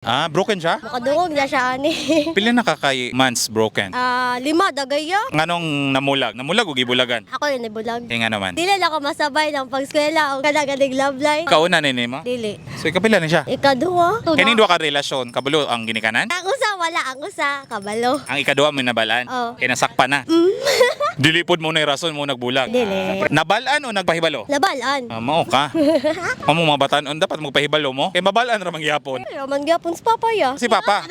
Ah, broken siya? Makadungog na siya ani. Pila na ka kay months broken? Ah, 5 dagaya. Nganong namulag? Namulag o gibulagan? Ako rin nabulag. Kaya nga naman. Dili lang ako masabay ng pag-eskwela o kanaganing love life. Kauna ni mo? Dili. So ikapila na siya? Ikaduha. Kaning duha ka relasyon, kabalo ang ginikanan? Ang usa wala, ang usa kabalo. Ang ikaduha mo nabalaan? Oo. Kaya nasakpa na. Dili pod mo na rason mo nagbulag. Dili. Nabalaan o nagpahibalo? Nabalaan. Ah, mao ka. Mamo mga batan-on dapat magpahibalo mo. Kay mabalaan ra man gyapon. Pero man gyapon sa papa ya. Si Papa.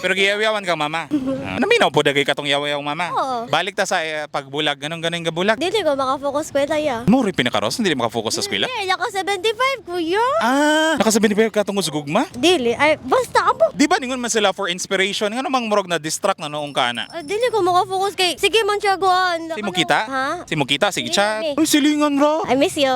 Pero giyaw-yawan kang mama. Ah, naminaw po dagay katong yaw-yaw mama. Oo. Balik ta sa pagbulag. Ganun ganun gabulag. Dili ko makafocus eskwela ya. Mo rin pinakaros, hindi makafocus sa eskwela. Dili, naka 75 kuya. Ah, naka 75 ka tungod sa gugma? Dili, ay basta amo. Di ba ningon man sila for inspiration? Ngano mang murag na distract na noong kana? Ah, dili ko makafocus kay sige man siya guan. Si mo kita? Ha? Si mo kita? Sige chat. Sige, Uy, silingan ra. I miss you.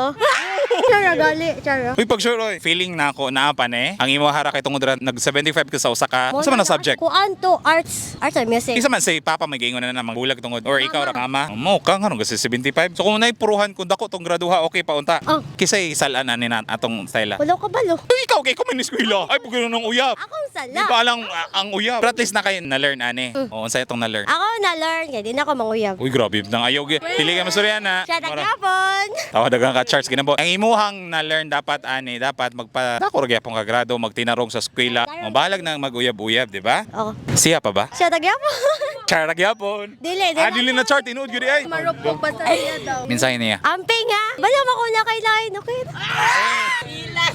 Chara gali, chara. Uy, pag sure, oy, feeling na ako naa pa ne. Ang imo hara kay tungod ra nag 75 ka sa usa ka. Unsa man ang subject? Kuan to arts, arts and music. Isa man say papa may giingon na namang bulag tungod or ikaw ra mama. Mo ka nganong kasi 75. So kung nay puruhan kung dako tong graduha okay pa unta. Oh. Kisay salan ani na atong style. Wala ka balo. Uy, ikaw kay ko man eskwela. Ay bugino nang uyab. Akong Di sala. ba alang ang uyab? Pero at least na kayo na-learn ani. Oo, unsa itong na-learn? Ako na-learn kay di na ako manguyab. Uy, grabe nang ayaw. Pili ka masuriana. Siya nagyapon. Tawa daghang ka charge ginabo. Ang imuhang na-learn dapat ani, dapat magpa dako ra gyapon ka grado, magtinarong sa eskwela. O bahalag nang maguyab-uyab, di ba? Oo. Siya pa ba? Siya nagyapon. Char ra gyapon. Dili, dili. Ah, dili na char tinuod gyud ay. Marupok pa sa iya daw. Mensahe niya. Amping ha. Bala mo ko na kay lain, okay?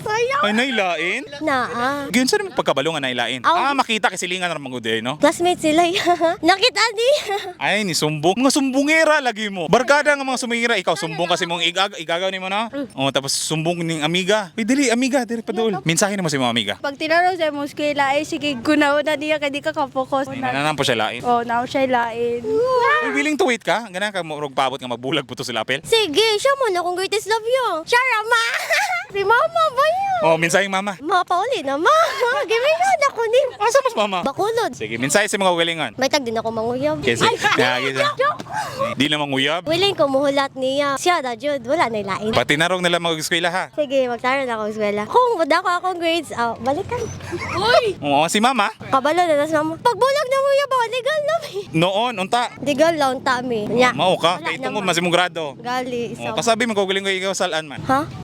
Sayang. Ay, nailain? Na ah. Gyun sa naman pagkabalo nga nailain. Aw. Ah, makita kay silingan ra man gud eh, no? Classmate sila ya. Nakita ni. Ay, ni sumbong. Mga sumbongera lagi mo. Barkada nga mga sumbongera. Ikaw, sumbong kasi mong igagaw ni mo na. Oh, tapos sumbong ning amiga. Uy, dili, amiga, dili padul. Mensahe nimo sa imong amiga. Pag tinarong sa imong eskwela, ay sige, gunaw na niya kay di ka ka-focus. Nananam po siya lain. Oh, now siya lain. Uy, willing to wait ka? Ganang ka murog paabot nga magbulag po to sila apel. Sige, siya mo na kung greatest love yo. Siya ma. Si mama ba yun? Oh, mensahe mama. Ma, pauli na ma. Give me na ako ni. Asa mas mama? Bakulod. Sige, mensahe sa mga galingon. May tag din ako manguyab. Kasi, Ay, kisa. joke. Di na manguyab. Willing ko muhulat niya. Siya na, Jude. Wala na ilain. Pati narong nila mag-eskwela ha. Sige, magtaron ako sa eskwela. Kung dako akong grades, ah, balikan. Oo, si mama. Kabalo na tas mama. Pagbulag na mo ya ba? Legal na mi. Noon, unta. Legal lang ta mi. Nya. Mao ka, Wala kay tungod naman. man sa imong grado. Gali. Oh, kasabi mo galing ko ikaw salaan man. Ha?